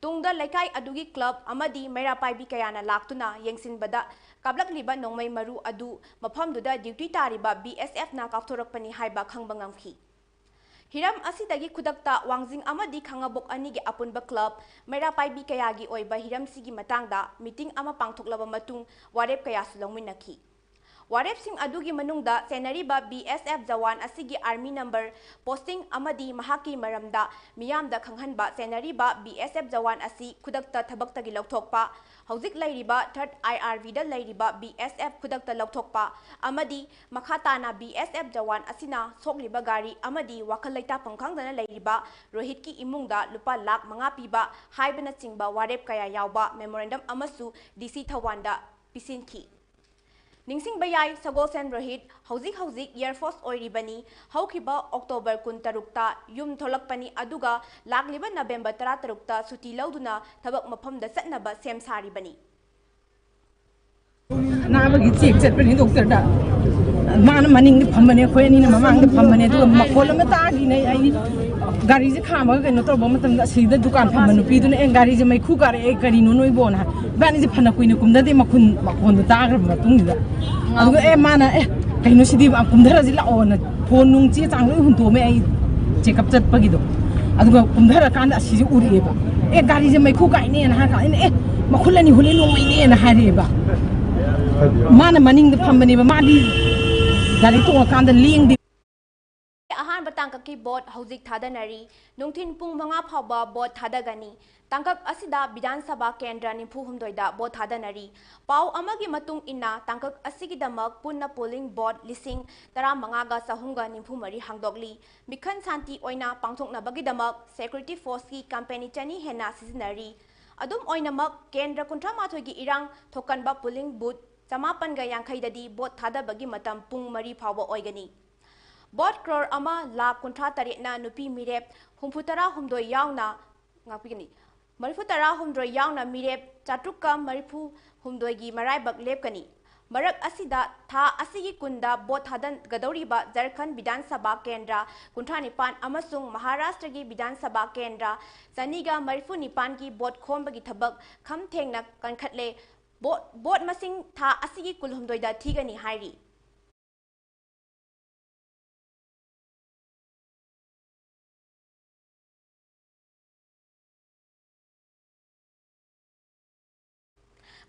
ꯇꯨꯡꯗ ꯂꯩꯀꯥꯏ ꯑꯗꯨꯒꯤ ꯀ꯭ꯂꯕ ꯑꯃꯗꯤ ꯃꯩꯔꯥ ꯄꯥꯏꯕꯤ ꯀꯌꯥꯅ ꯂꯥꯛꯇꯨꯅ ꯌꯦꯡꯁꯤꯟꯕꯗ ꯀꯥꯞꯂꯛꯂꯤꯕ ꯅꯣꯡꯃꯩ ꯃꯔꯨ ꯑꯗꯨ ꯃꯐꯝꯗꯨꯗ ꯗ꯭ꯌꯨꯇꯤ ꯇꯥꯔꯤꯕ ꯕꯤ ꯑꯦꯁ ꯑꯦꯐꯅ ꯀꯥꯞꯊꯣꯔꯛꯄꯅꯤ ꯍꯥꯏꯕ ꯈꯪꯕ ꯉꯝꯈꯤ꯫ ꯍꯤꯔꯝ ꯑꯁꯤꯗꯒꯤ ꯈꯨꯗꯛꯇ ꯋꯥꯡꯖꯤꯡ ꯑꯃꯗꯤ ꯈꯥꯉꯕꯣꯛ ꯑꯅꯤꯒꯤ ꯑꯄꯨꯟꯕ ꯀ꯭ꯂꯕ, ꯃꯩꯔꯥ ꯄꯥꯏꯕꯤ ꯀꯌꯥꯒꯤ ꯑꯣꯏꯕ ꯍꯤꯔꯝꯁꯤꯒꯤ ꯃꯇꯥꯡꯗ ꯃꯤꯇꯤꯡ ꯑꯃ ꯄꯥꯡꯊꯣꯛꯂꯕ ꯃꯇꯨꯡ ꯋꯥꯔꯦꯞ ꯀꯌꯥꯁꯨ ꯂꯧꯃꯤꯟꯅꯈꯤ꯫ ꯋꯥꯔꯦꯞꯁꯤꯡ ꯑꯗꯨꯒꯤ ꯃꯅꯨꯡꯗ ꯆꯦꯟꯅꯔꯤꯕ ꯕꯤ ꯑꯦꯁ ꯑꯦꯐ ꯖꯋꯥꯟ ꯑꯁꯤꯒꯤ ꯑꯥꯔꯃꯤ ꯅꯝꯕꯔ ꯄꯣꯁꯇꯤꯡ ꯑꯃꯗꯤ ꯃꯍꯥꯛꯀꯤ ꯃꯔꯝꯗ ꯃꯤꯌꯥꯝꯗ ꯈꯪꯍꯟꯕ ꯆꯦꯟꯅꯔꯤꯕ ꯕꯤ ꯑꯦꯁ ꯑꯦꯐ ꯖꯋꯥꯟ ꯑꯁꯤ ꯈꯨꯗꯛꯇ ꯊꯕꯛꯇꯒꯤ ꯂꯧꯊꯣꯛꯄ, ꯍꯧꯖꯤꯛ ꯂꯩꯔꯤꯕ ꯊꯥꯔꯠ ꯑꯥꯏ ꯑꯥꯔ ꯚꯤꯗ ꯂꯩꯔꯤꯕ ꯕꯤ ꯑꯦꯁ ꯑꯦꯐ ꯈꯨꯗꯛꯇ ꯂꯧꯊꯣꯛꯄ ꯑꯃꯗꯤ ꯃꯈꯥ ꯇꯥꯅ ꯕꯤ ꯑꯦꯁ ꯑꯦꯐ ꯖꯋꯥꯟ ꯑꯁꯤꯅ ꯁꯣꯛꯂꯤꯕ ꯒꯥꯔꯤ ꯑꯃꯗꯤ ꯋꯥꯈꯜ ꯂꯩꯇꯥꯐꯝ ꯈꯪꯗꯅ ꯂꯩꯔꯤꯕ ꯔꯣꯍꯤꯠꯀꯤ ꯏꯃꯨꯡꯗ ꯂꯨꯄꯥ ꯂꯥꯈ ꯃꯉꯥ ꯄꯤꯕ ꯍꯥꯏꯕꯅꯆꯤꯡꯕ ꯋꯥꯔꯦꯞ ꯀꯌꯥ ꯌꯥꯎꯕ ꯃꯦꯃꯣꯔꯦꯟꯗꯝ ꯑꯃꯁꯨ ꯗꯤ ꯁꯤ ꯊꯧꯕꯥꯜꯗ ꯄꯤꯁꯤꯟꯈꯤ꯫ ꯅꯤꯡꯁꯤꯡꯕ ꯌꯥꯏ, ꯁꯒꯣꯜꯁꯦꯝ ꯔꯣꯍꯤꯠ ꯍꯧꯖꯤꯛ ꯍꯧꯖꯤꯛ Air Force ꯑꯣꯏꯔꯤꯕꯅꯤ꯫ ꯍꯧꯈꯤꯕ October ꯀꯨꯟꯇꯔꯨꯛꯇ ꯌꯨꯝ ꯊꯣꯛꯂꯛꯄꯅꯤ, ꯑꯗꯨꯒ ꯂꯥꯛꯂꯤꯕ November ꯇꯔꯥꯇꯔꯨꯛꯇ ꯁꯨꯇꯤ ꯂꯧꯗꯨꯅ ꯊꯕꯛ ꯃꯐꯝꯗ ꯆꯠꯅꯕ ꯁꯦꯝ ꯁꯥꯔꯤꯕꯅꯤ꯫ ꯑꯅꯥꯕꯒꯤ ꯆꯦꯛ ꯆꯠꯄꯅꯤ ꯗꯣꯛꯇꯔꯗ꯫ ꯃꯥꯅ ꯃꯅꯤꯡꯗ ꯐꯝꯕꯅꯦ, ꯑꯩꯈꯣꯏ ꯑꯅꯤꯅ ꯃꯃꯥꯡꯗ ꯐꯝꯕꯅꯦ, ꯑꯗꯨꯒ ꯃꯈꯣꯜ ꯑꯃ ꯇꯥꯈꯤꯅꯦ꯫ ꯑꯩ ꯒꯥꯔꯤꯁꯦ ꯈꯥꯝꯃꯒ ꯀꯩꯅꯣ ꯇꯧꯕ ꯃꯇꯝꯗ, ꯑꯁꯤꯗ ꯗꯨꯀꯥꯟ ꯐꯝꯕ ꯅꯨꯄꯤꯗꯨꯅ, "ꯑꯦ, ꯒꯥꯔꯤꯁꯦ ꯃꯩꯈꯨ ꯀꯥꯔꯛꯑꯦ, ꯀꯔꯤꯅꯣ ꯅꯣꯏꯕꯣꯅ?" ꯍꯥꯏ꯫ ꯏꯕꯥꯅꯤꯁꯦ ꯐꯅ ꯀꯨꯏꯅ ꯀꯨꯝꯊꯗꯦ, ꯃꯈꯨꯟ ꯃꯈꯣꯟꯗꯣ ꯇꯥꯈ꯭ꯔꯕ ꯃꯇꯨꯡꯗꯨꯗ꯫ ꯑꯗꯨꯒ, "ꯑꯦ, ꯃꯥꯅ, ꯑꯦ, ꯀꯩꯅꯣ ꯁꯤꯗꯤ, ꯑ, ꯀꯨꯝꯊꯔꯁꯤ ꯂꯥꯛꯑꯣꯅ", ꯐꯣꯟ ꯅꯨꯡ ꯆꯦ ꯆꯥꯡ ꯂꯣꯏ ꯍꯨꯟꯇꯣꯛꯑꯝꯃꯦ ꯑꯩ ꯆꯦꯛꯑꯞ ꯆꯠꯄꯒꯤꯗꯣ꯫ ꯑꯗꯨꯒ ꯀꯨꯝꯊꯔꯀꯥꯟꯗ ꯑꯁꯤꯁꯦ ꯎꯔꯛꯑꯦꯕ꯫ "ꯑꯦ, ꯒꯥꯔꯤꯁꯦ ꯃꯩꯈꯨ ꯀꯥꯏꯅꯦꯅ" ꯍꯥꯏꯔ ꯀꯥꯟꯗ ꯑꯩꯅ, "ꯑꯦ, ꯃꯈꯨꯜ ꯑꯅꯤ ꯍꯨꯜꯂꯦ ꯅꯣꯡꯃꯩꯅꯦꯅ" ꯍꯥꯏꯔꯛꯑꯦꯕ꯫ ꯃꯥꯅ ꯃꯅꯤꯡꯗ ꯐꯝꯕꯅꯦꯕ, ꯃꯥꯗꯤ ꯒꯥꯔꯤ ꯇꯣꯡꯉꯀꯥꯟꯗ ꯂꯦꯡꯗꯦ꯫ ꯑꯍꯥꯟꯕ ꯇꯥꯡꯀꯛꯀꯤ ꯚꯣꯠ ꯍꯧꯖꯤꯛ ꯊꯥꯗꯅꯔꯤ꯫ ꯅꯨꯡꯊꯤꯜ ꯄꯨꯡ ꯃꯉꯥ ꯐꯥꯎꯕ ꯚꯣꯠ ꯊꯥꯗꯒꯅꯤ꯫ ꯇꯥꯡꯀꯛ ꯑꯁꯤꯗ ꯕꯤꯙꯥꯟ ꯁꯚꯥ ꯀꯦꯟꯗ꯭ꯔ ꯅꯤꯐꯨ ꯍꯨꯝꯗꯣꯏꯗ ꯚꯣꯠ ꯊꯥꯗꯅꯔꯤ꯫ ꯄꯥꯎ ꯑꯃꯒꯤ ꯃꯇꯨꯡ ꯏꯟꯅ, ꯇꯥꯡꯀꯛ ꯑꯁꯤꯒꯤꯗꯃꯛ ꯄꯨꯟꯅ polling booth ꯂꯤꯁꯤꯡ ꯇꯔꯥꯃꯉꯥꯒ ꯆꯍꯨꯝꯒ ꯅꯤꯐꯨ ꯃꯔꯤ ꯍꯥꯡꯗꯣꯛꯂꯤ꯫ ꯃꯤꯈꯜ ꯁꯥꯟꯇꯤ ꯑꯣꯏꯅ ꯄꯥꯡꯊꯣꯛꯅꯕꯒꯤꯗꯃꯛ security forceꯀꯤ company ꯆꯅꯤ ꯍꯦꯟꯅ ꯁꯤꯖꯤꯟꯅꯔꯤ꯫ ꯑꯗꯨꯝ ꯑꯣꯏꯅꯃꯛ, ꯀꯦꯟꯗ꯭ꯔ ꯀꯨꯟꯊ꯭ꯔꯥ ꯃꯥꯊꯣꯏꯒꯤ ꯏꯔꯥꯡ ꯊꯣꯛꯀꯟꯕ polling booth ꯆꯃꯥꯄꯟꯒ ꯌꯥꯡꯈꯩꯗꯗꯤ ꯚꯣꯠ ꯊꯥꯗꯕꯒꯤ ꯃꯇꯝ ꯄꯨꯡ ꯃꯔꯤ ꯐꯥꯎꯕ ꯑꯣꯏꯒꯅꯤ꯫ ꯚꯣꯠ ꯀ꯭ꯔꯣꯔ ꯑꯃ ꯂꯥꯈ ꯀꯨꯟꯊ꯭ꯔꯥ ꯇꯔꯦꯠꯅ ꯅꯨꯄꯤ ꯃꯤꯔꯦꯞ ꯍꯨꯝꯐꯨ ꯇꯔꯥ ꯍꯨꯝꯗꯣꯏ ꯌꯥꯎꯅ ꯉꯥꯛꯄꯤꯒꯅꯤ꯫ ꯃꯔꯤꯐꯨ ꯇꯔꯥ ꯍꯨꯝꯗꯣꯏ ꯌꯥꯎꯅ ꯃꯤꯔꯦꯞ ꯆꯥꯇ꯭ꯔꯨꯛꯀ ꯃꯔꯤꯐꯨ ꯍꯨꯝꯗꯣꯏꯒꯤ ꯃꯔꯥꯏꯕꯛ ꯂꯦꯞꯀꯅꯤ꯫ ꯃꯔꯛ ꯑꯁꯤꯗ, ꯊꯥ ꯑꯁꯤꯒꯤ ꯀꯨꯟꯗ ꯚꯣꯠ ꯊꯥꯗꯒꯗꯧꯔꯤꯕ ꯖꯔꯈꯟ ꯕꯤꯙꯥꯟ ꯁꯚꯥ ꯀꯦꯟꯗ꯭ꯔ ꯀꯨꯟꯊ꯭ꯔꯥ ꯅꯤꯄꯥꯟ ꯑꯃꯁꯨꯡ ꯃꯍꯥꯔꯥꯁꯇ꯭ꯔꯒꯤ ꯕꯤꯙꯥꯟ ꯁꯚꯥ ꯀꯦꯟꯗ꯭ꯔ ꯆꯅꯤꯒ ꯃꯔꯤꯐꯨ ꯅꯤꯄꯥꯟꯒꯤ ꯚꯣꯠ ꯈꯣꯝꯕꯒꯤ ꯊꯕꯛ ꯈꯝ ꯊꯦꯡꯅ ꯀꯟꯈꯠꯂꯦ꯫ ꯚꯣꯠ, ꯚꯣꯠ ꯃꯁꯤꯡ ꯊꯥ ꯑꯁꯤꯒꯤ ꯀꯨꯟꯍꯨꯝꯗꯣꯏꯗ ꯊꯤꯒꯅꯤ ꯍꯥꯏꯔꯤ꯫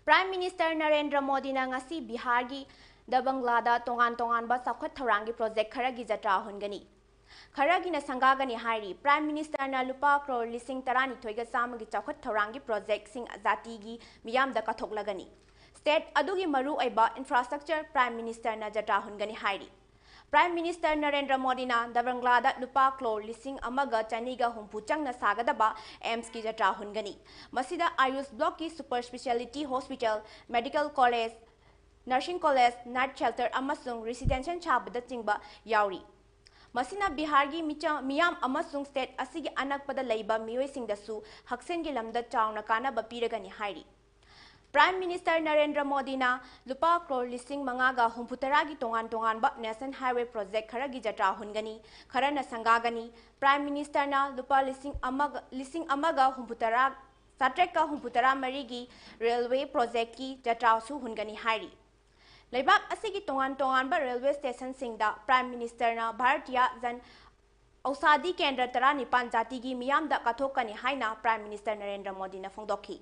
Prime Minister ꯅꯔꯦꯟꯗ꯭ꯔ ꯃꯣꯗꯤꯅ ꯉꯁꯤ ꯕꯤꯍꯥꯔꯒꯤ ꯗꯕꯪꯂꯥꯗ ꯇꯣꯉꯥꯟ ꯇꯣꯉꯥꯟꯕ ꯆꯥꯎꯈꯠ ꯊꯧꯔꯥꯡꯒꯤ project ꯈꯔꯒꯤ ꯖꯇ꯭ꯔꯥ ꯍꯨꯟꯒꯅꯤ꯫ ꯈꯔꯒꯤꯅ ꯁꯪꯒꯥꯒꯅꯤ ꯍꯥꯏꯔꯤ꯫ Prime Ministerꯅ ꯂꯨꯄꯥ ꯀ꯭ꯔꯣꯔ ꯂꯤꯁꯤꯡ ꯇꯔꯥꯅꯤꯊꯣꯏꯒ ꯆꯥꯝꯃꯒꯤ ꯆꯥꯎꯈꯠ ꯊꯧꯔꯥꯡꯒꯤ projectꯁꯤꯡ ꯖꯥꯇꯤꯒꯤ ꯃꯤꯌꯥꯝꯗ ꯀꯠꯊꯣꯛꯂꯒꯅꯤ꯫ State ꯑꯗꯨꯒꯤ ꯃꯔꯨꯑꯣꯏꯕ infrastructure Prime Ministerꯅ ꯖꯇ꯭ꯔꯥ ꯍꯨꯟꯒꯅꯤ ꯍꯥꯏꯔꯤ꯫ Prime Minister ꯅꯔꯦꯟꯗ꯭ꯔ ꯃꯣꯗꯤꯅ ꯗꯕꯪꯒ꯭ꯂꯥꯗ ꯂꯨꯄꯥ ꯀ꯭ꯔꯣꯔ ꯂꯤꯁꯤꯡ ꯑꯃꯒ ꯆꯅꯤꯒ ꯍꯨꯝꯐꯨ ꯆꯪꯅ ꯁꯥꯒꯗꯕ ꯑꯦꯝꯁꯀꯤ ꯖꯇ꯭ꯔꯥ ꯍꯨꯟꯒꯅꯤ꯫ ꯃꯁꯤꯗ ꯑꯥꯌꯨꯁ ꯕ꯭ꯂꯣꯛꯀꯤ super speciality hospital, medical college, ꯅꯔꯁꯤꯡ ꯀꯣꯂꯦꯖ, ꯅꯥꯏꯠ ꯁꯦꯜꯇꯔ ꯑꯃꯁꯨꯡ ꯔꯤꯁꯤꯗꯦꯟꯁꯤꯌꯦꯜ ꯁꯥꯕꯗꯆꯤꯡꯕ ꯌꯥꯎꯔꯤ꯫ ꯃꯁꯤꯅ ꯕꯤꯍꯥꯔꯒꯤ ꯃꯤꯆ-, ꯃꯤꯌꯥꯝ ꯑꯃꯁꯨꯡ ꯁ꯭ꯇꯦꯠ ꯑꯁꯤꯒꯤ ꯑꯅꯛꯄꯗ ꯂꯩꯕ ꯃꯤꯑꯣꯏꯁꯤꯡꯗꯁꯨ ꯍꯛꯁꯦꯜꯒꯤ ꯂꯝꯗ ꯆꯥꯎꯅ ꯀꯥꯟꯅꯕ ꯄꯤꯔꯒꯅꯤ ꯍꯥꯏꯔꯤ꯫ Prime Minister ꯅꯔꯦꯟꯗ꯭ꯔ ꯃꯣꯗꯤꯅ ꯂꯨꯄꯥ ꯀ꯭ꯔꯣꯔ ꯂꯤꯁꯤꯡ ꯃꯉꯥꯒ ꯍꯨꯝꯐꯨꯇꯔꯥꯒꯤ ꯇꯣꯉꯥꯟ ꯇꯣꯉꯥꯟꯕ National Highway project ꯈꯔꯒꯤ ꯖꯇ꯭ꯔꯥ ꯍꯨꯟꯒꯅꯤ, ꯈꯔꯅ ꯁꯪꯒꯥꯒꯅꯤ꯫ Prime Ministerꯅ ꯂꯨꯄꯥ ꯂꯤꯁꯤꯡ ꯑꯃꯒ, ꯂꯤꯁꯤꯡ ꯑꯃꯒ ꯍꯨꯝꯐꯨꯇꯔꯥ, ꯆꯥꯇ꯭ꯔꯦꯠꯀ ꯍꯨꯝꯐꯨꯇꯔꯥ ꯃꯔꯤꯒꯤ railway projectꯀꯤ ꯖꯇ꯭ꯔꯥꯁꯨ ꯍꯨꯟꯒꯅꯤ ꯍꯥꯏꯔꯤ꯫ ꯂꯩꯕꯥꯛ ꯑꯁꯤꯒꯤ ꯇꯣꯉꯥꯟ ꯇꯣꯉꯥꯟꯕ railway stationꯁꯤꯡꯗ Prime Ministerꯅ ꯚꯥꯔꯇꯤꯌ ꯖꯟ ꯑꯧꯁꯥꯗꯤ ꯀꯦꯟꯗ꯭ꯔ ꯇꯔꯥꯅꯤꯄꯥꯟ ꯖꯥꯇꯤꯒꯤ ꯃꯤꯌꯥꯝꯗ ꯀꯠꯊꯣꯛꯀꯅꯤ ꯍꯥꯏꯅ Prime Minister ꯅꯔꯦꯟꯗ꯭ꯔ ꯃꯣꯗꯤꯅ ꯐꯣꯡꯗꯣꯛꯈꯤ꯫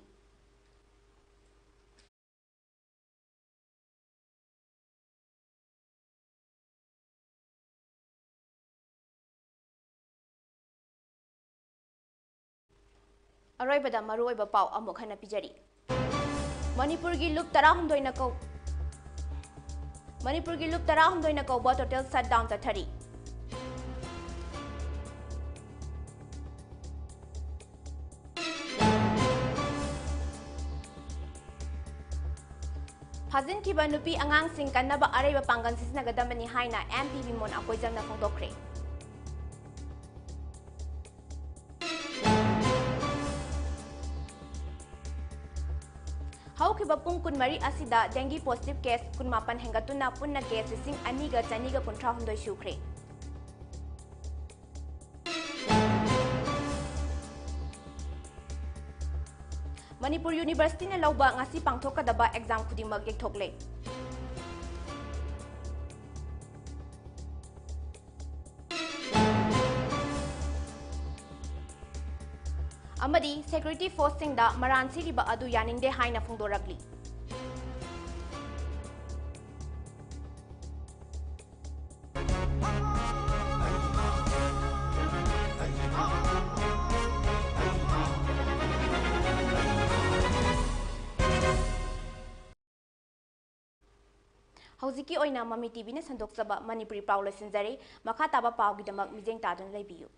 ꯑꯔꯣꯏꯕꯗ ꯃꯔꯨꯑꯣꯏꯕ ꯄꯥꯎ ꯑꯃꯨꯛ ꯍꯟꯅ ꯄꯤꯖꯔꯤ꯫ ꯃꯅꯤꯄꯨꯔꯒꯤ ꯂꯨꯞ ꯇꯔꯥꯍꯨꯝꯗꯣꯏꯅ ꯀꯧ-, ꯃꯅꯤꯄꯨꯔꯒꯤ ꯂꯨꯞ ꯇꯔꯥꯍꯨꯝꯗꯣꯏꯅ ꯀꯧꯕ total shutdown ꯆꯠꯊꯔꯤ꯫ ꯐꯥꯖꯤꯟꯈꯤꯕ ꯅꯨꯄꯤ ꯑꯉꯥꯡꯁꯤꯡ ꯀꯟꯅꯕ ꯑꯔꯩꯕ ꯄꯥꯡꯒꯜ ꯁꯤꯖꯤꯟꯅꯒꯗꯕꯅꯤ ꯍꯥꯏꯅ M P ꯕꯤꯃꯣꯟ ꯑꯀꯣꯏꯖꯝꯅ ꯐꯣꯡꯗꯣꯛꯈ꯭ꯔꯦ꯫ ꯍꯧꯈꯤꯕ ꯄꯨꯡ ꯀꯨꯟꯃꯔꯤ ꯑꯁꯤꯗ dengue positive case ꯀꯨꯟꯃꯥꯄꯟ ꯍꯦꯟꯒꯠꯇꯨꯅ ꯄꯨꯟꯅ case ꯂꯤꯁꯤꯡ ꯑꯅꯤꯒ ꯆꯅꯤꯒ ꯀꯨꯟꯊ꯭ꯔꯥꯍꯨꯝꯗꯣꯏ ꯁꯨꯈ꯭ꯔꯦ꯫ ꯃꯅꯤꯄꯨꯔ Universityꯅ ꯂꯧꯕ ꯉꯁꯤ ꯄꯥꯡꯊꯣꯛꯀꯗꯕ exam ꯈꯨꯗꯤꯡꯃꯛ ꯌꯩꯊꯣꯛꯂꯦ꯫ ꯑꯃꯗꯤ security forceꯁꯤꯡꯗ ꯃꯔꯥꯟ ꯁꯤꯔꯤꯕ ꯑꯗꯨ ꯌꯥꯅꯤꯡꯗꯦ ꯍꯥꯏꯅ ꯐꯣꯡꯗꯣꯔꯛꯂꯤ꯫ ꯍꯧꯖꯤꯛꯀꯤ ꯑꯣꯏꯅ ꯃꯃꯤ ꯇꯤꯚꯤꯅ ꯁꯟꯗꯣꯛꯆꯕ ꯃꯅꯤꯄꯨꯔꯤ ꯄꯥꯎ ꯂꯣꯏꯁꯤꯟꯖꯔꯦ꯫ ꯃꯈꯥ ꯇꯥꯕ ꯄꯥꯎꯒꯤꯗꯃꯛ ꯃꯤꯠꯌꯦꯡ ꯇꯥꯗꯨꯅ ꯂꯩꯕꯤꯌꯨ꯫